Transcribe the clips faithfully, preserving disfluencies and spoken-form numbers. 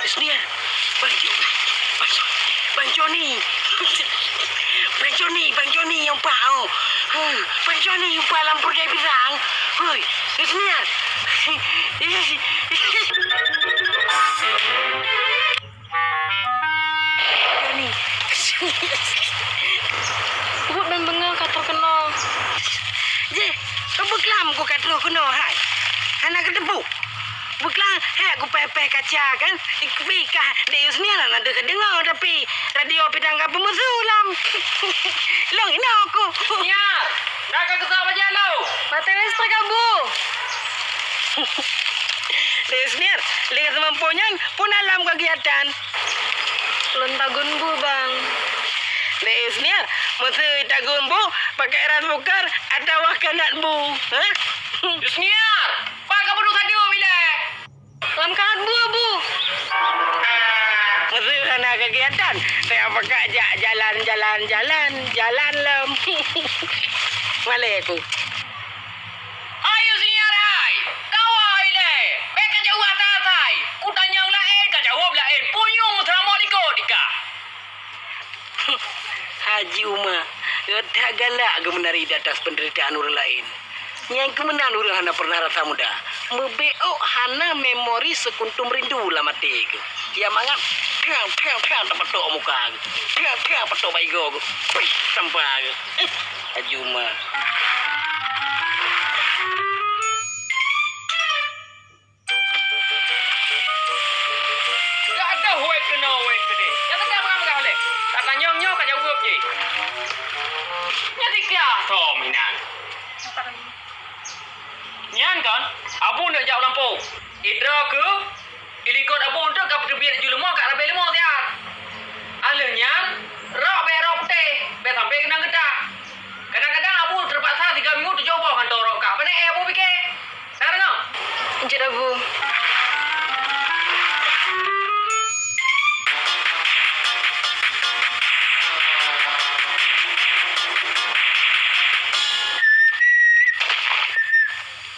Senior, Bang Jo-, Bang Jo-, Bang Joni. Bang Joni, Bang Joni nyang pah, oh. Huh, Bang Joni nyang pah lam peureudai pisang. Hui, Senior. Joni. Buet ban beungoh ka troh keunoe. Jeh, keu beuklam ku ka troh keunoe hai. Hana keuteupeu. Beuklam, hek kupéh-péh kaca kan. Tapi kah Dek Yusniar hana deuh kadeungoe, tapi radio pih dang ka peumeusu lom. Lôn inoe ku. Yusniar, na ka geusak bajèe lôn. Maté listrik, Abu. Dek Yusniar, lé seumampo nyan pun alam kegiatan. Lôn tagun bu, Bang. Dek Yusniar, meuseu tagun bu pakai rice cooker atawa kanat bu, ha? Yusniar, Pak ka bunuh sadio bilai. Lam kanat bu, Bu. Meuseu hana kegiatan, saya pekak jak jalan, jalan, jalan, jalan lom. Malée ku. Hai Yusniar hai, kawa ilée, bék kajaweueb atai-atai. Kutanyong laén, kajaweueb laén. Punyueng seuramoe likot dika. Haji Uma, gata galak geumeunari di atas peundeuritaan ureuëng laén. Nyang keumeunan ureuëng hana peureunah rasa muda. Meubeuôk hana memori seukuntum rindu lam até geuh. Nyang mangat, piang, piang, piang, tapatok muka geuh. Piang, piang, patok bak igoe geuh. Pih, sampha geuh. Eh, Haji Uma. Gadoh wéh keunoe wéh keudeh. Nyang teuka peugah-peugah lé. Tatanyong nyoe kajaweueb jih. Nyan diklah tom inan. Nyan kon, Abu neuk jak u lampôh. Idroe keu, ilikot Abu eunteuk ka peuteubiet ju leumo ka rabée leumo siat. Ah lheueh nyan, rok bèk rok putéh, bèk sampoe keunong geutak. Kadang-kadang Abu teupaksa tiga minggu tujoh boh hantom rok kah. Pane éh Abu pike? Ka deungoe? Jeuet, Abu.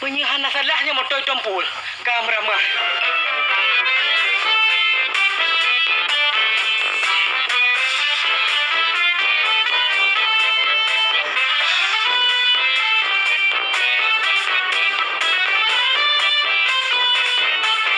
Meunyoe hana salah nyoe moto Tumpul, ka meuramah. Assalamualaikum.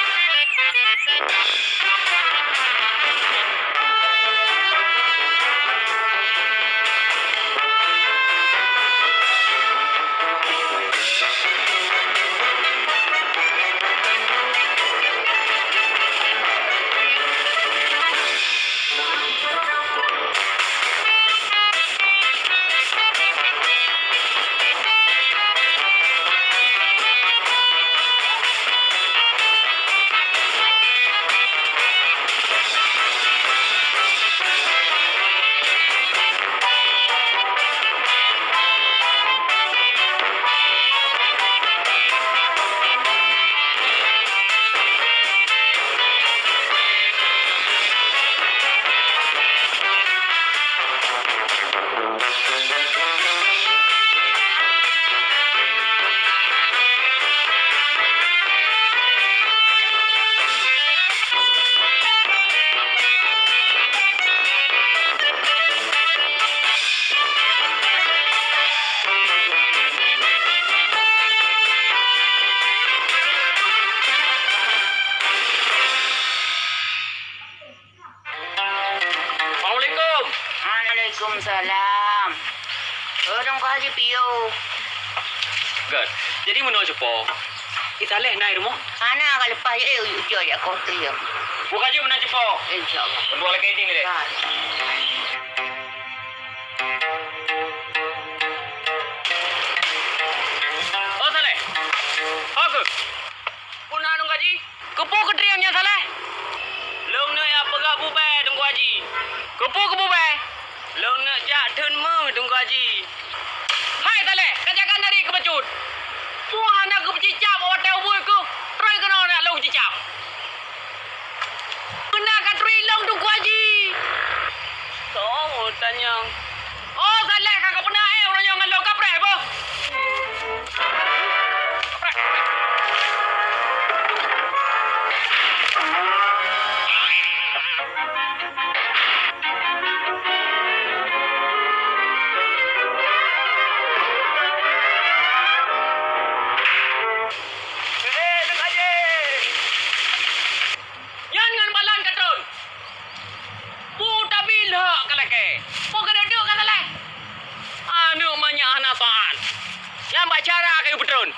Waalaikumsalam. Oh, Teungku Haji piôh. Göt. Jadi meunoe cupo. Di Saleh na i rumoh? Hana, ka leupah, eh, ujoe jak koh tu, ya. Buka je meunan cupo. Insya Allah. Dua lagi ni deh. Baik. Oh, Saleh. Bagus. Puna Teungku Haji. Keupeue keutrieng nyan Saleh? Lôn neuk jak peugah bubée Teungku Haji. Keupeue keu bubée? Lôn neuk jak theun méuh Teungku Haji. Hai Saleh, ka jaga nari keu bacut. Peue hana keu peucicab watée ubui keuh, troi keunoe nak lôn cicab. Peuna ka troi lôn Teungku Haji. Soe tanyong? Oh, Saleh ka kapeuna, eh, ureueng nyoe ngon lôn kapreh boh. Kapreh. Bak cara kayue peutron.